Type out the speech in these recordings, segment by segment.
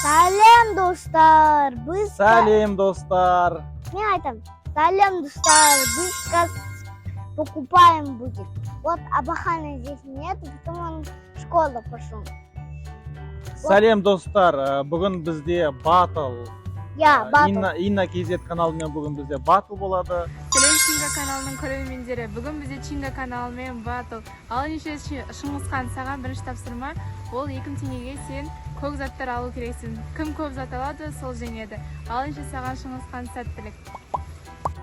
Сәлем, достар! Біз Сәлем, достар! Мен айтамын. Сәлем, достар! Біз қазір покупаем будет. Вот Абахана здесь нет, потом он в школу пошел. Сәлем, достар! Бүгін бізде батл. Я, батл. Инна KZ каналымен бүгін бізде батл болады. Сәлем, Чинга каналының көрермендері! Бүгін бізде Чинга каналымен батл. Ал ендеше, Шыңғысхан, саған бірінші тапсырма. Ол 2000 теңгеге сен көк заттар алу керексің. Кім көп зат алады, сол жеңеді. Ал ендеше, саған, Шыңғысхан, сәттілік!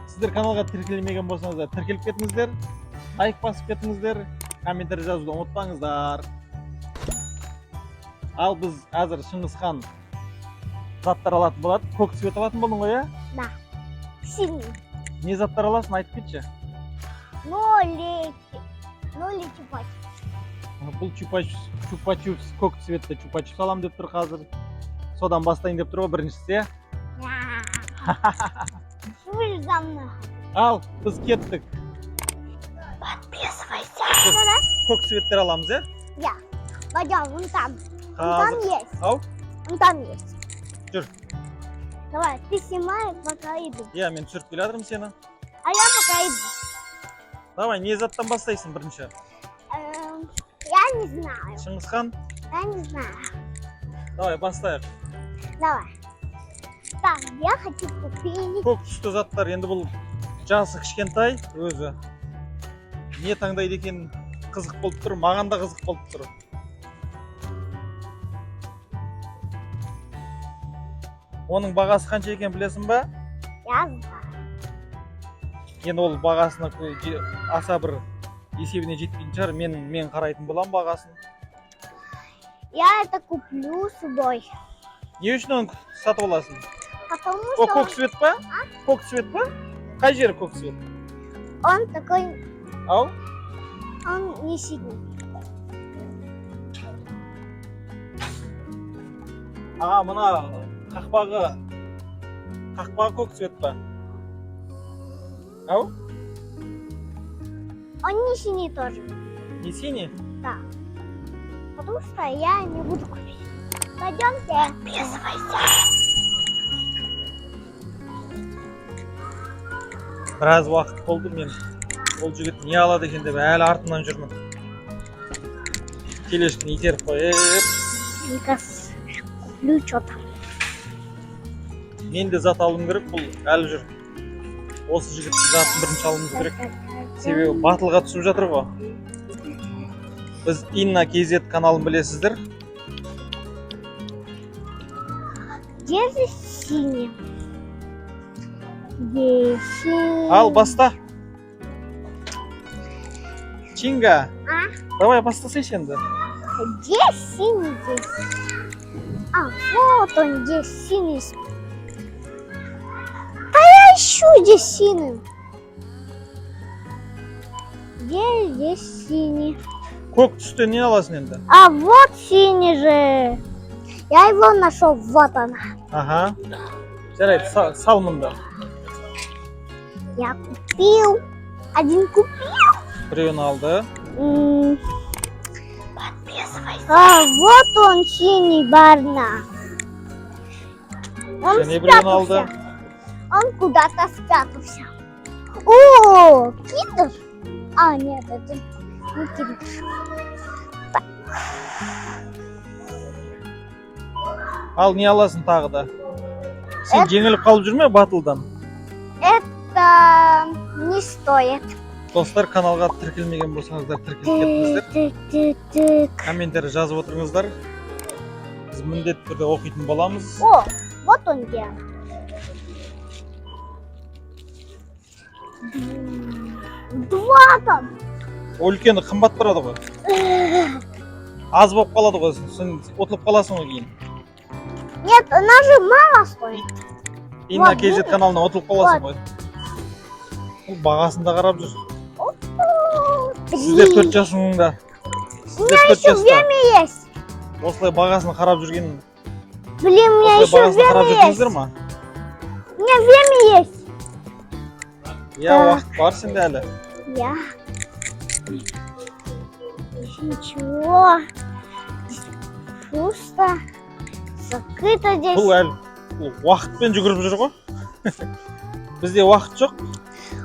Сіздер каналға тіркелмеген болсаңыздар, тіркеліп кетіңіздер, лайк басып кетіңіздер, комментарий жазуды ұмытпаңыздар. Ал біз қазір Шыңғысхан заттар алатын болады. Көк цвет алатын болдың ғой, иә? Да. Синий. Не заттар аласың, айтып кетші. Нолики. Нолики чупа. Бұл чупа чупс, көк цветті чупа чупс аламын деп тұр қазір. Содан бастайын деп тұр ғой біріншісі, иә? Вы же за мной. Ал біз кеттік. Подписывайся. Көк цветтер аламыз, иә? Я. Пойдем, вон там. Вон там Қазір есть. Ау. Вон там есть. Жүр. Давай, ты снимай, пока иду. Иә, мен түсіріп келе жатырмын сені. А я пока иду. Давай, не заттан бастайсың бірінші? Я не знаю. Шыңғысхан? Я не знаю. Давай, бастайық. Давай. Так, я хочу купить. Көк түсті заттар. Енді бұл жасы кішкентай, өзі не таңдайды екен, қызық болып тұр, маған да қызық болып тұр. Оның бағасы қанша екенін білесің ба? Я знаю. Енді ол бағасына аса бір есебіне жетпейтін шығар. Мен қарайтын боламын бағасын. Я это куплю с собой. Не үшін оны сатып аласың? Потому О, что көк цвет па? Көк цвет па? Қай жері көк цвет? он такой, Ау. он не синий. А, мына қақпағы көк цвет па? Ау. Он не синий тоже. Не синий? Да. Потому что я не буду купить. Пойдемте. Подписывайся. Біраз уақыт болды, мен ол жігіт не алады екен деп әлі артынан жүрмін, тележканы итеріп қойып. Мне кажется, куплю что-то. Мен де зат алуым керек. Бұл әлі жүр. Осы жігіттің затын бірінші алуымыз керек, себебі батылға түсіп жатыр ғой. Біз Инна KZ каналын білесіздер. Где же синий? Где синий? Ал баста, Чинга. А? Давай, бастасайшы енді. Где синий здесь? А, вот он, где синий. Да я ищу, где синий. Где здесь синий? Көк түсті не аласың енді? А, вот синий же. Я его нашел, вот она. Аха, жарайды, сал мында. Я купил. Один купил. Біреуін алды. Подписывайся. А, вот он, синий барна. Он Және біреуін алды. спрятался. Он куда-то спрятался. О, киндер? А, нет, это не киндер. Ал не аласың тағы да? Сен жеңіліп қалып жүрме батылдан. Это не стоит. Достар, каналға тіркелмеген болсаңыздар, тіркеліп кетіңіздер. Тык, тык, тык. Комментарий жазып отырыңыздар, біз міндетті түрде оқитын боламыз. О, вот он где. Два там. Ол үлкені қымбат тұрады ғой, аз болып қалады ғой, сен ұтылып қаласың ғой кейін. Нет, она же мало стоит. Инна Вот, KZ каналына ұтылып қаласың ғой. Бұл бағасын да қарап жүр. О, Сіздер три. 4 жасыңда, У сіздер меня 4 еще жаста время есть. осылай бағасын қарап жүрген Блин, у меня осылай еще бағасын қарап время есть. жүрдіңіздер ма? У меня время есть. Иә. Так. Уақыт бар сенде әлі. Я. Ничего. Здесь пусто. Закрыто здесь. Бұл әлі, бұл уақытпен жүгіріп жүр ғой. Бізде уақыт жоқ.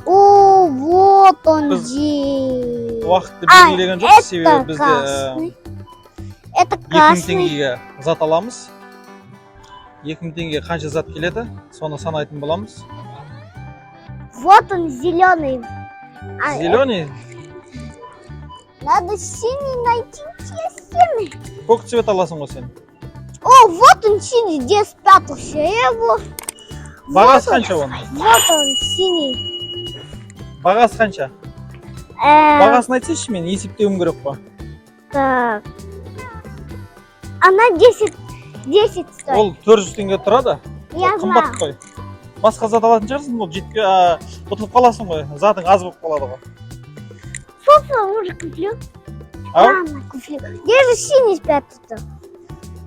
О, вот он где. Уақытты А, белгілеген жоқ, себебі это бізде красный. Это 2000 красный. теңгеге зат аламыз. 2000 теңгеге қанша зат келеді, соны санайтын боламыз. Вот он зеленый. А, Зеленый. Надо синий найти. Где синий? Көк цвет аласың ғой сен. О, вот он синий, где спрятался. Я его. Бағасы қанша оның? Вот он синий. Бағасы қанша? Бағасын айтсайшы, мен есептеуім керек қой. Так. Она 10, 10 стоит. Ол 400 теңге тұрады. Я Ол қымбат знаю. қой. Басқа зат алатын шығарсың, ол жетпей ұтылып қаласың ғой, затың аз болып қалады ғой. Собственно, уже куплю. Ау? Ладно, куплю. Где же синий спрятался?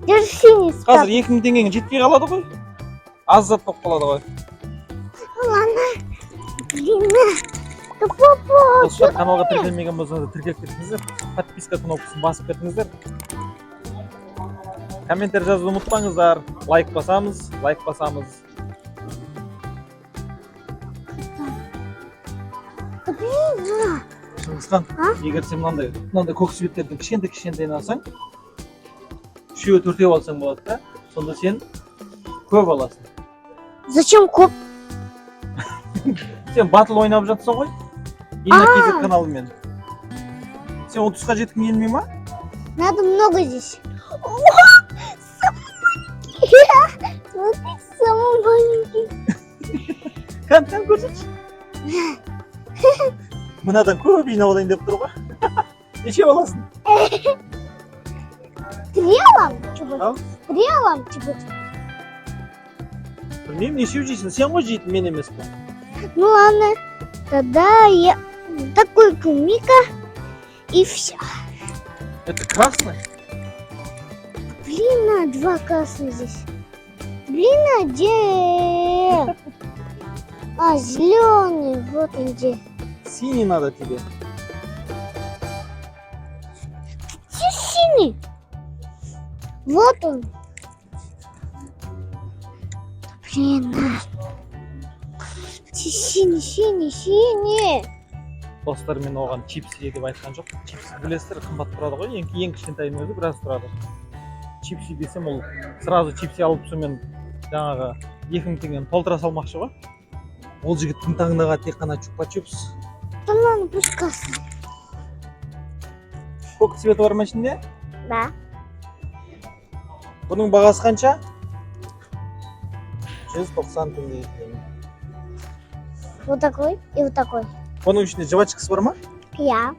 Где же синий Қазір спрятался? 2000 теңгең жетпей қалады ғой, аз зат болып қалады ғой. Ладно. Блин, да папа. Достар, каналға тіркелмеген болсаңыздар, тіркеліп кетіңіздер, подписка кнопкасын басып кетіңіздер, комментарий жазуды ұмытпаңыздар. Лайк басамыз, лайк басамыз. Да блин, Шыңғысхан, А? егер сен мынандай көк цветтердің кішкентай кішкентайын алсаң, үшеу төртеу алсаң болады да, сонда сен көп аласың. Зачем көп? Сен батыл ойнап жатсың ғой Инна А. KZ каналымен. Сен 30-қа жеткің келмей ма? Надо много здесь. О, самый маленький. Смотри, самый маленький. Кән, кән, көрсетші. Мынадан көп жинап алайын деп тұр ғой. Неше аласың? Три алам? Чего? Ал? Три алам? Чего? Білмеймін, нешеу жейсің, сен ғой жейтін, мен емес пе? Ну ладно. Тогда я такой клубника и все. Это красный. Блин, а, два красных здесь. Блин, а где? А, зеленый, вот он где. Синий надо тебе. Где синий? Вот он. Блин, а. Где синий, синий, синий? Достар, мен оған чипсы же деп айтқан жоқ. Чипсы, білесіздер, қымбат тұрады ғой, ең, ең кішкентайының өзі біраз тұрады. Чипсы десем, ол сразу чипсы алып, сонымен жаңағы 2000 теңгені толтыра салмақшы ғой. Ол жігіттің таңдаған тек қана чупа чупс. Да ладно, пусть красный. Көк цветі бар ма ішінде? Да. Бұның бағасы қанша? 190 теңге екен. Вот такой и вот такой. Бұның ішінде жвачкасы бар ма? Я.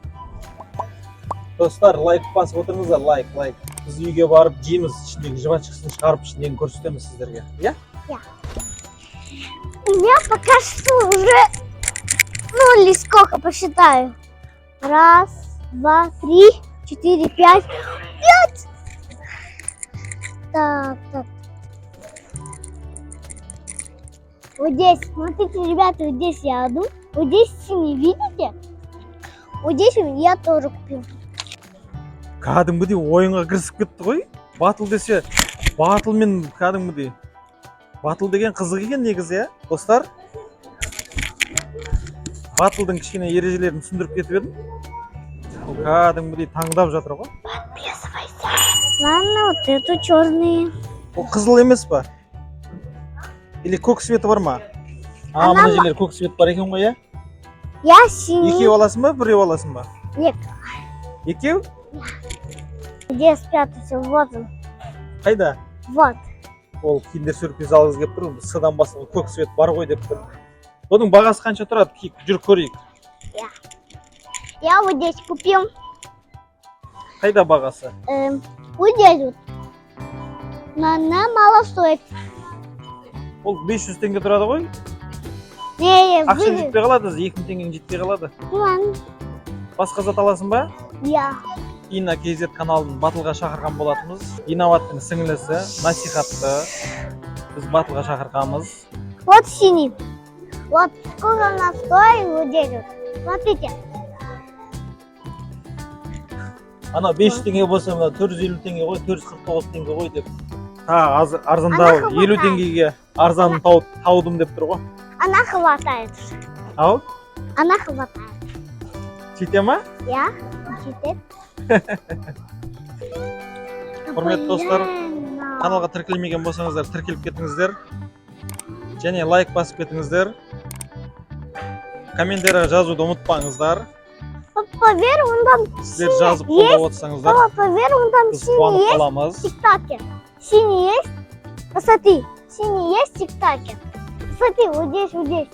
Достар, лайк басып отырыңыздар, лайк, лайк. Біз үйге барып жейміз, ішіндегі жвачкасын шығарып, ішіндегін көрсетеміз сіздерге, иә. У меня пока что уже, ну или сколько, посчитаю. Раз, два, три, четыре, пять. Пять! Так, так. Вот здесь, смотрите, ребята, вот здесь я одну. Вот здесь синий, видите? Вот здесь я тоже купил. Кәдімгідей ойынға кірісіп кетті ғой батыл десе, батылмен кәдімгідей. Батыл деген қызық екен негізі, иә. Достар, батылдың кішкене ережелерін түсіндіріп кетіп едім, ол кәдімгідей таңдап жатыр ғой. Подписывайся. Ладно, вот эту черные. Ол қызыл емес па, или көк цветі бар ма? А, Ана мына жерлер көк цвет бар екен ғой, иә. Я синий. Екеу аласың ба, біреу аласың ба? Нет, Екеу. где спрятался? Вот он. Қайда? Вот. Ол киндер сюрприз алғысы келіп тұр, сыдан басқа көк цвет бар ғой деп тұр. Бұның бағасы қанша тұрады? Жүр, көрейік. Я вот здесь купил. Қайда бағасы? Вот здесь вот. Но она мало стоит. Ол 500 теңге тұрады ғой. Не, Ақшаң вы... жетпей қалады, 2000 теңгең жетпей қалады. Ну ладно. Басқа зат аласың ба? Я. Инна KZ каналын батылға шақырған болатынбыз. Инабаттың сіңлісі Насихатты біз батылға шақырғанбыз. Вот синий. Вот сколько она стоит вот здесь вот. Смотрите. Анау 500 теңге болса, мына 450 теңге ғой, 449 теңге ғой деп. Тағы аз, арзандау, Ана 50 хватает. теңгеге арзанын таудым деп тұр ғой. Она хватает. Ау. Она хватает. Жете ма? Иә, жетеді. Құрметті достар, Блин, каналға тіркелмеген болсаңыздар, тіркеліп кетіңіздер және лайк басып кетіңіздер, комментарий жазуды ұмытпаңыздар. Папа, поверь, он там Сіздер жазып есть. қолдап отырсаңыздар, Папа, поверь, он там біз синий қуанып есть қаламыз. в ТикТоке. Синий есть? Посмотри, синий есть в ТикТоке. Посмотри, вот здесь, вот здесь.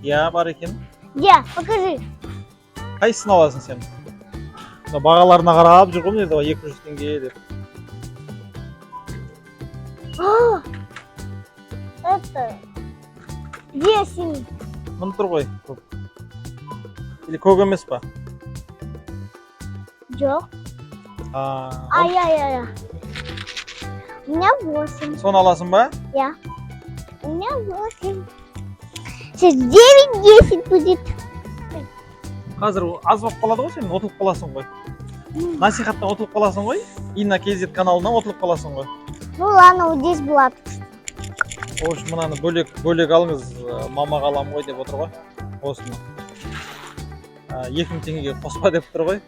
Иә, бар екен. Где? Покажи. Қайсысын аласың сен? Мына бағаларына қарап жүр ғой мына жерде, 200 теңге деп. А, это. Где синий? Міне тұр ғой, көк. Или көк емес па? Жоқ. А, Ай-яй-яй. У меня 8. соны аласың ба? Иә. У меня 8. Сейчас 9-10 будет. Қазір аз болып қалады ғой, сен ұтылып қаласың ғой, Насихаттан ұтылып қаласың ғой, Инна KZ каналынан ұтылып қаласың ғой. Ну ладно, вот здесь была. В общем, мынаны бөлек бөлек алыңыз, мамаға аламын ғой деп отыр ғой осыны. 2000 теңгеге қоспа деп тұр ғой.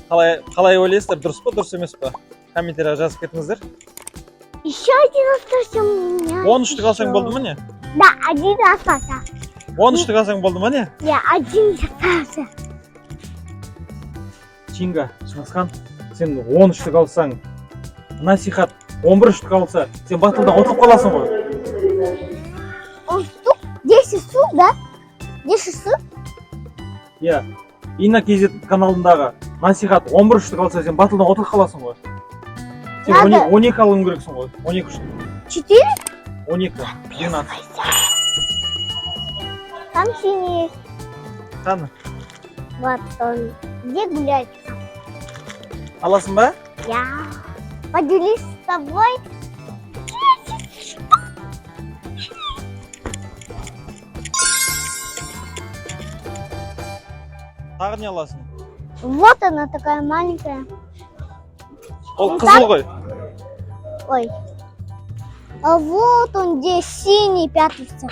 Қалай ойлайсыздар, дұрыс па, дұрыс емес па? Комментарийға жазып кетіңіздер. Еще один остался у меня. 10 штук алсаң Еще. болды ма, не? Да, один остался. 10 штук алсаң болды ма, не? Я один остался. Чинга, Шыңғысхан, сен 10 штук алсаң, Насихат 11 штук алса, сен батылдан ұтылып қаласың ғой. Он штук? 10 штук, да? 10 штук? Иә, Инна KZ каналындағы Насихат 11 штук алса, сен батылдан ұтылып қаласың ғой. Сен Надо. 12 алуың керексің ғой, 12 штук. 4? 12, 12. Там синий есть. Қаны? Вот он. Где гулять? Аласың ба? Я поделюсь с тобой. 10 штук. Тағы не аласың? Вот она такая маленькая. Ол Ну, қызыл ғой. Ой. А вот он здесь синий прячется.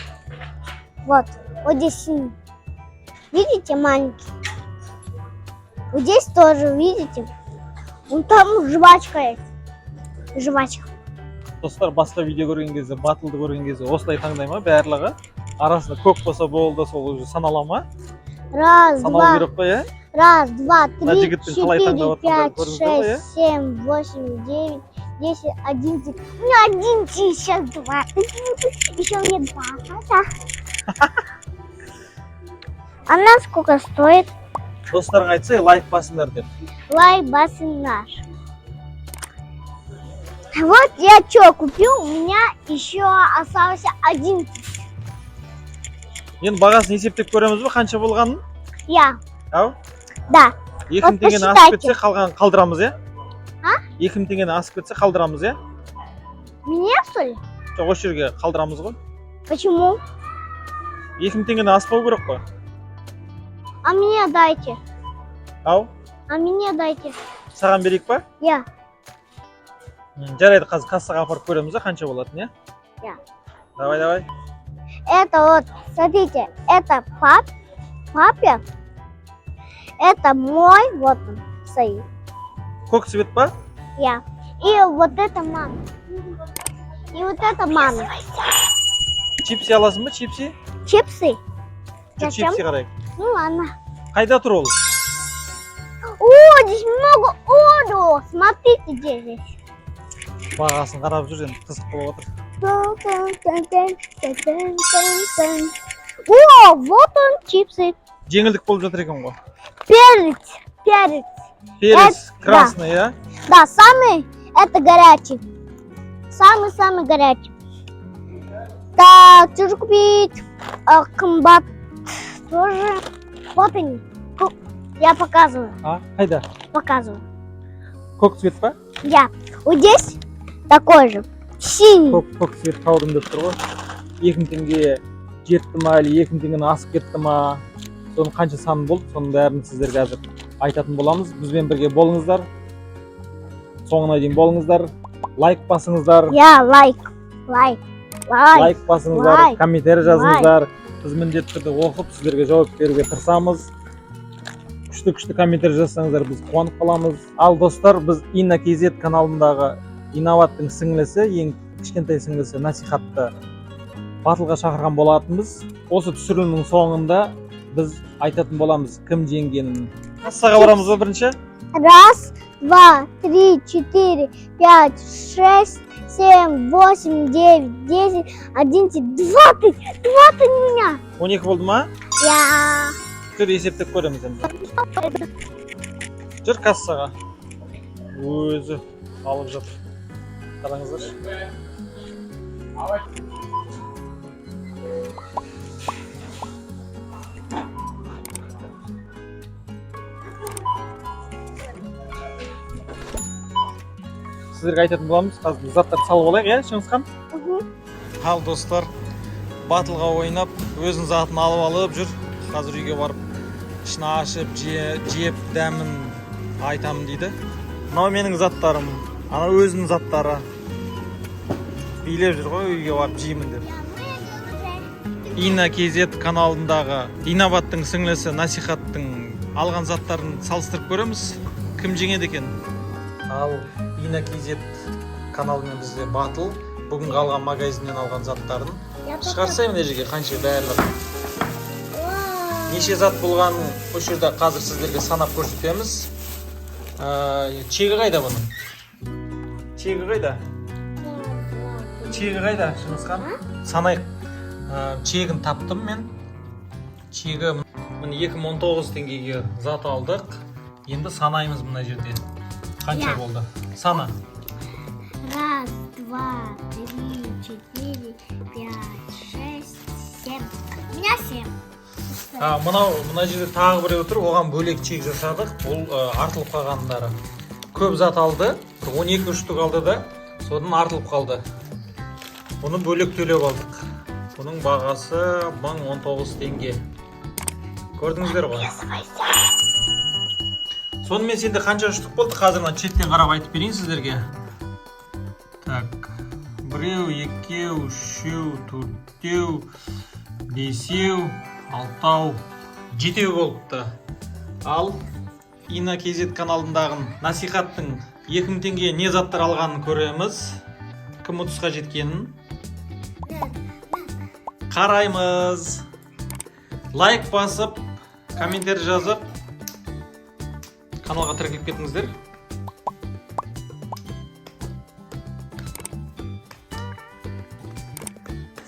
Вот. Вот здесь синий. Видите, маленький? Вот здесь тоже, видите? Вон там жвачка есть. Жвачка. Достар, басқа видео көрген кезде, батылды көрген кезде осылай таңдай ма барлығы? Арасында көк болса болды, сол уже санала ма? Раз, Санау два, керек қой, иә. раз, два, Мына три, жігіттің қалай четыре, таңдап жатқандарын пять, көрдіңіздер ғой, иә? шесть, семь, восемь, 9, 10, 11. У меня 11, еще два. Еще мне два. Да. Она сколько стоит? Достарыңа айтса, лайк басыңдар деп. Лайк басыңдар. Вот я что купил, у меня еще остался один. Енді бағасын есептеп көреміз бе, қанша болғанын? Я, Ау. Да. 2000 теңгені асып Посчитайте. кетсе, қалғанын қалдырамыз, иә? А? 2000 теңгені асып кетсе, қалдырамыз, иә? Мне, что ли? Жоқ, осы жерге қалдырамыз ғой. Почему? 2000 теңгені аспау керек қой. А мне дайте. Ау. А мне дайте. Саған берейік па? Я. Жарайды, қазір кассаға апарып көреміз да, қанша болатынын, иә. Иә. Давай, давай. Это вот, смотрите, это папе. Это мой, вот он стоит. Көк цвет па? Я. И вот это мама. И вот это мама. Чипси аласың ба, чипси? Чипсы? Жүр. Зачем? Чипси қарайық. Ну ладно. Қайда тұр ол? О, здесь много Орео. Смотрите, где здесь. Бағасын қарап жүр енді, қызық болып отыр. Тын-тын-тын-тын-тын-тын-тын. О, вот он, чипсы. Жеңілдік болып жатыр екен ғой. Перец, перец. Перец Это- красный, иә? Да, самый, это горячий. Самый-самый горячий. Так, что же купить? А, қымбат тоже. Вот они. Я показываю, А қайда? Показываю. Көк цвет па? Я. Вот здесь такой же. Синий. Көк цвет таудым деп тұр ғой. 2000 теңге жетті ма или 2000 теңгені асып кетті ма, соның қанша саны болды, соның бәрін сіздер қазір айтатын боламыз. Бізбен бірге болыңыздар, соңына дейін болыңыздар. Лайк басыңыздар. Я лайк, лайк, лайк. Лайк басыңыздар, Лайк. Комментарий жазыңыздар. Біз міндетті түрде оқып, сіздерге жауап беруге тырысамыз. Күшті күшті комментарий жазсаңыздар, біз қуанып қаламыз. Ал достар, біз Инна KZ каналындағы Инабаттың сіңлісі, ең кішкентай сіңлісі Насихатты батылға шақырған болатынбыз. Осы түсірілімнің соңында біз айтатын боламыз кім жеңгенін. Кассаға барамыз ба бірінші? Раз, два, три, четыре, пять, шесть, семь, восемь, девять, 10, 11, 20. 20 меня. 12 болды ма? Я. Жүр, есептеп көреміз енді. Жүр кассаға. Өзі алып жатыр. Қараңыздаршы. Сіздерге айтатын боламыз, қазір біз заттарды салып алайық, иә, Шыңғысхан? Мгм. Ал достар, батылға ойнап, өзінің затын алып алып жүр. Қазір үйге барып, ішін ашып, жеп, дәмін айтамын дейді. Мынау менің заттарым, анау өзінің заттары. Билеп жүр ғой үйге барып жеймін деп. Инна KZ каналындағы Инабаттың сіңлісі Насихаттың алған заттарын салыстырып көреміз. Кім жеңеді екен? Ал Инна KZ каналымен бізде батыл. Бүгінгі алған магазиннен алған заттарын Я шығарсай мына жерге қанша барлығы. Вау. Неше зат болғанын осы жерде қазір сіздерге санап көрсетеміз. Чегі қайда бұның? Чегі қайда? Чегі қайда, Шыңғысхан? Санайық. Чегін таптым мен. Чегі міне, 2019 теңгеге зат алдық. Енді санаймыз мына жерде. Қанша Иә. Болды? Сана. Раз, два, три, четыре, пять, шесть, семь. У меня семь. А, мынау мына жерде тағы біреу тұр, оған бөлек чек жасадық. Бұл артылып қалғандары. Көп зат алды, бір 12 штук алды да, содан артылып қалды. Бұны бөлек төлеп алдық. Бұның бағасы 1019 теңге. Көрдіңіздер ғой. Сонымен сенде қанша штук болды? Қазір мына чектен қарап айтып берейін сіздерге. Так, біреу, екеу, үшеу, төртеу, бесеу, алтау, жетеу болыпты. Ал Ина KZ каналындағы Насихаттың 2000 теңге не заттар алғанын көреміз. Кім ұтысқа жеткенін қараймыз. Лайк басып, комментарий жазып, каналға тіркеліп кетіңіздер.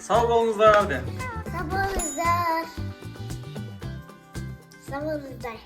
Сау болыңыздар де. Сау болыңыздар. Сау болыңыздар.